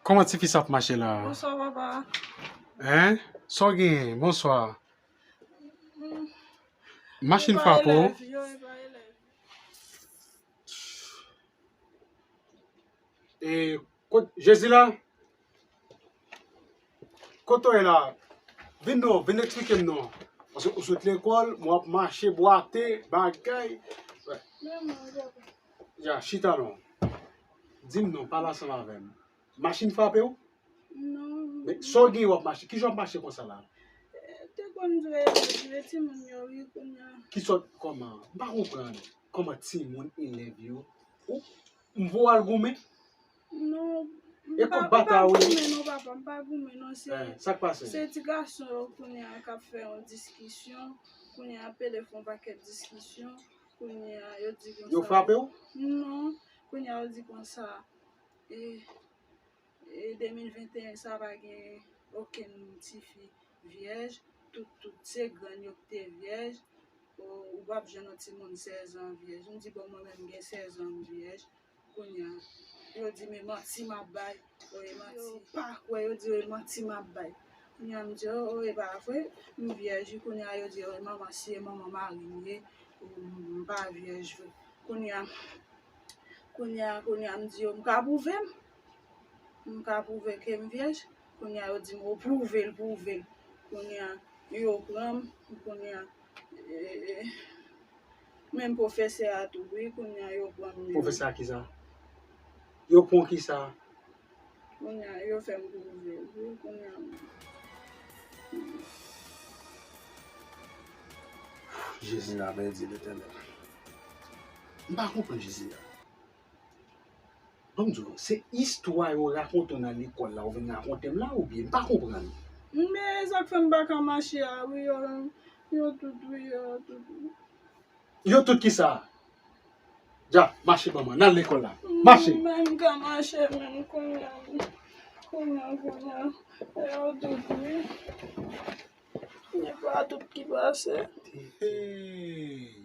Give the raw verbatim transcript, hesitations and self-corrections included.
Kòman tifi sa ap mache la? Bonswa, papa. Hein? Sa w genyen? Bonswa. Machin frape w? E kot Jezi la? Kote w ye la? Vin non, vin eksplike m non. Paske ou sot lekòl, mwen ap mache, bwate, bagay. Ya, chita non. Di m non, pale ansanm avè m. Machin frape w? Non. Men sa w gen w ap mache? Kijan w ap mache konsa la? Te konn jwe, jwe timoun yo, wi, kounye a. Ki sòt kòman? M pa konprann kòman timoun elèv yo. Ou, m voye al goumen? Non. E kòk bata w li? M pa goumen non, papa, m pa goumen non, se, eh, sa k pase? Se ti gason yo kounye a k ap fè yon diskisyon, kounye a pede fè yon pakèt diskisyon, kounye a yo di konsa. Yo frape w? Non, kounye a yo di konsa. E, e de mil venteyen sa pa gen okenn tifi vyèj, tout, tout se grann yo ki te vyèj. Ou, ou p ap jwenn yon timoun sèz an vyèj. M di, bon, mwen menm m gen sèz an m vyèj. Kounye a, yo di m e manti m ap bay. O, e manti. Yo pa kwè, yo di yo e manti m ap bay. Kounye a, m di yo, o, e pa vre, m vyèj wi. Kounye a, yo di yo e manman, si e manman mari m ye, m pa vyèj vre. Kounye a, kounye a, kounye a, m di yo, m ka pwouve m. M ka pwouve ke m vyèj. Kounye a, yo di m, o, pwouve l, pwouve l. Kounye a, yo pran m, kounye a, e, e, menm pwofesè a tou, wi, kounye a, yo pran m, yo. Pwofesè a kisa? Yo pran w kisa? Kounye a, yo fè m pwouve l, wi, kounye a. Jezi la, bendye Letènèl. M pa konprann Jezi a. Ban m di w, se istwa yo rakonte w nan lekòl la, ou vin rakonte m la, oubyen? M pa konprann. Men sa k fè m pa ka mache a, wi, yo, yo tout, wi, yo tout. Yo tout kisa? Dja, mache, manman, n al lekòl la. Mache. Men m ka mache, men kounye a, kounye a, kounye a, yo tout, wi. E pa tout ki pase. Hey.